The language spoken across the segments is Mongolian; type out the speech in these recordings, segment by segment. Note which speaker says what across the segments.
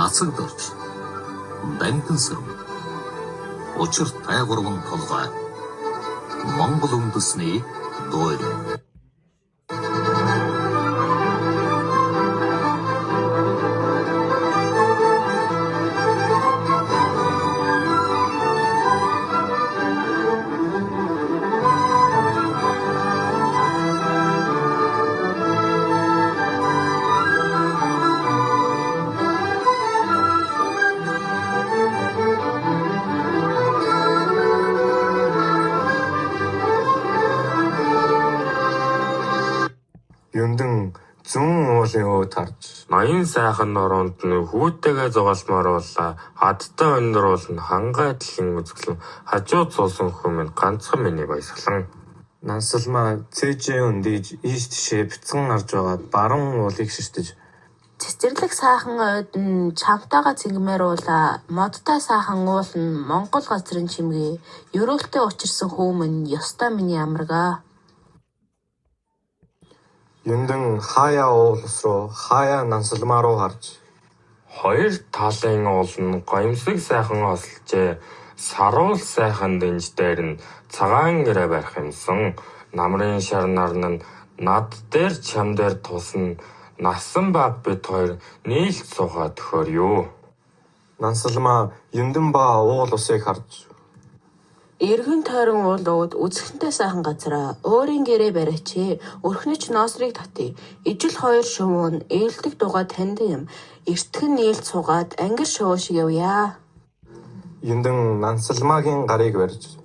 Speaker 1: Нацагдорж, Дампинсэрм, Учиртай гурван толгой, Монгол үндэсний дуурь.
Speaker 2: Юндэн зүүн уулын өвөд харж
Speaker 3: Ноён сайхан нуруунд нь хүүтэйгээ зугаалмаар уулаа, хадтай өндөр уул нь хангай дэлгэн үзэсгэлэн, хажууд суусан хүү минь ганцхан миний баясгалан.
Speaker 2: Нансалмаа цээжээ хөндийж ийш тийшээ бяцхан харж байгаад баруун уулыг ширтэж.
Speaker 4: Цэцэрлэг сайхан ойд нь чамтайгаа цэнгэмээр уулаа, Модтой сайхан уул нь Монгол газрын чимгээ, Ерөөлтэй учирсан хүү минь ёстой миний амраг аа.
Speaker 2: Юндэн хааяа уул ус руу, хааяа Нансалмаа руу харж.
Speaker 3: Хоёр талын уул нь гоёмсог сайхан хосолжээ, саруул сайхан дэнж дээр нь цагаан гэрээ барих юмсан, Намрын шар наран нь над дээр чам дээр тусна, насан бага бид хоёр нийлж суухаа төхөөрье.
Speaker 2: Нансалмаа Юндэн ба уул усыг харж.
Speaker 4: Эргэн тойрон уул өвөд үзэсгэлэнтэй сайхан газар аа, өөрийн гэрээ бариач ээ, өрхний ч ноосрыг татъя, Ижил хоёр шувуу нь ээлдэг дугуй таньдаг юм, эртхэн нийлж суугаад ангир шувуу шиг явъя аа.
Speaker 2: Юндэн Нансалмаагийн гарыг барьж.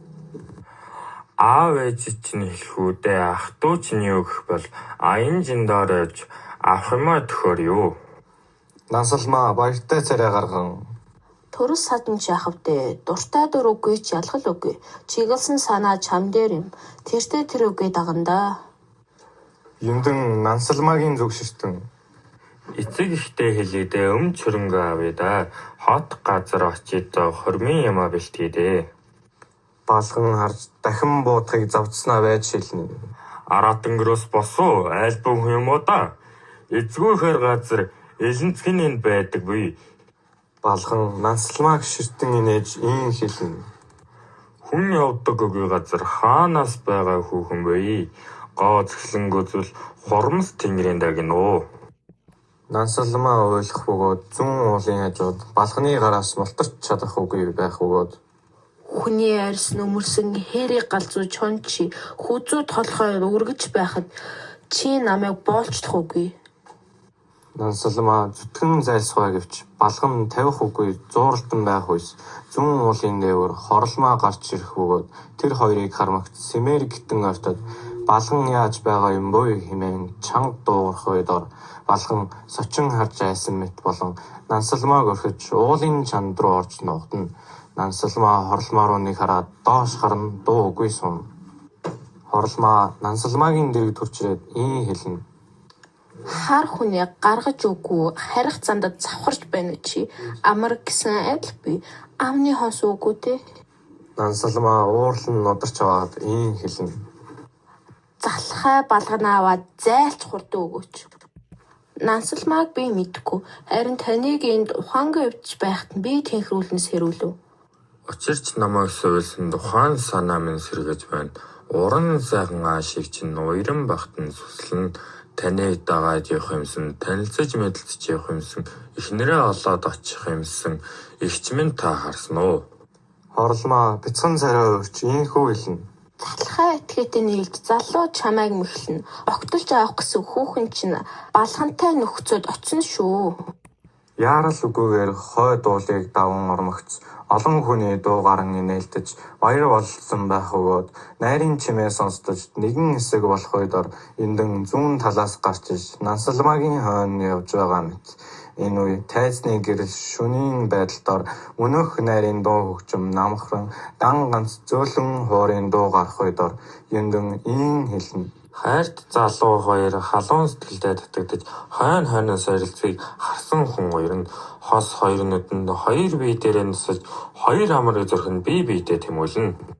Speaker 3: Аав ээж чинь хэлэх үү дээ, ах дүү чинь юу гэх бол аян жиндоор явж авах юмаа төхөөрье.
Speaker 2: Нансалмаа баяртай царай гарган.
Speaker 4: Төрөс садан ч яах вэ дээ, дуртай дүр үгүй ч ялгал үгүй, чиглэсэн санаа чам дээр юм, тэртээ тэр үгээ дагана даа.
Speaker 2: Юндэн Нансалмаагийн зүг ширтэн.
Speaker 3: Эцэг эхдээ хэлье дээ, өмч хөрөнгөө авъя даа, хот газар очъё доо, хормын юмаа бэлтгээе дээ.
Speaker 2: Балган харж дахин буудахыг завдсанаа байж хэлнэ.
Speaker 3: Араатан гөрөөс босов уу, айл буун хүн юм уу даа? Эзгүй эхээр газар элэнцэг нь энд байдаг буй.
Speaker 2: Балган Нансалмааг ширтэн инээж ийн хэлнэ.
Speaker 3: Хүн явдаг үгүй газар хаанаас байгаа хүүхэн вэ? Гоо зэхлэн үзвэл хурмас тэнгэрийн дагна уу?
Speaker 2: Нансалмаа уйлах бөгөөд зүүн уулын хажууд Балганы гараас мултарч чадах үгүй байх бөгөөд.
Speaker 4: Хүний арьс нөмөрсөн хээрийг галзуу чоно чи хүзүү толгой өргөж байхад чи намайг боолчлох үгүй.
Speaker 2: Нансалмаа зүтгэн зайлсхийв гэвч Балган тавих үгүй зууралдан байх үес зүүн уулын дээвэр Хоролмаа гарч ирэх бөгөөд тэр хоёрыг хармагц сэмээр гитэн ойртоод Балган яаж байгаа юм буй хэмээн чанга дуугарах үе дор Балган сочин харж айсан мэт болон Нансалмааг орхиж уулын чанд руу орж нуугдана. Нансалмаа Хоролмаа руу нэг хараад доош харан дуу үгүй сууна. Хоролмаа Нансалмаагийн дэргэд хүрч ирээд ийн хэлнэ.
Speaker 4: Хар хүнийг гаргаж үгүй харих зандаа завхарч байна уу чи, амраг гэсэн адил би амны хонс үгүй дээ.
Speaker 2: Нансалмаа уурлан нударч аваад ийн хэлнэ.
Speaker 4: Залхай балганаа аваад зайлч хурдан өгөөч. Нансалмааг би мэдэхгүй, харин таныг энд ухаангүй өвдөж байхад нь би тэнхрүүлэн сэрүүлэв.
Speaker 3: Учир ч намайг сувилсанд ухаан санаа минь сэргэж байна. Уран сайхан аашийг чинь уяран байхад нь сүслэнэ. Таныг дагаад явах юмсан, танилцаж мэлдэж явах юмсан, эхнэрээ олоод очих юмсан эгч минь та харсан уу?
Speaker 2: Хоролмаа бяцхан царай уурч ийнхүү хэлнэ.
Speaker 4: Залхай этгээтэй нийлж залуу чамайг мэхлэнэ, огтолж авах гэсэн хүүхэн чинь Балгантай нөхцөөд очсон шүү.
Speaker 2: Яарал үгүйгээр хойд уулыг даван ормогц олон хүний дуу гаран инээлдэж баяр бололцсон байх бөгөөд найрын чимээ сонсдож нэгэн хэсэг болох үе дор Юндэн зүүн талаас гарч ирж Нансалмаагийн хойно явж байгаа мэт. Энэ үе тайзны гэрэл шөнийн байдал дор мөнөөх найрын дуу хөгжим намхран дан ганц зөөлөн хуурын дуу гарах үе дор Юндэн ийн хэлнэ.
Speaker 3: Хайрт залуу хоёр халуун сэтгэлдээ татагдаж хойно хойноос ойролцохыг харсан хүн уярна. Хос хоёр нүдэнд хоёр бие дээрээ нусаж, хоёр амраг зүрхэнд бие биедээ тэмүүлнэ.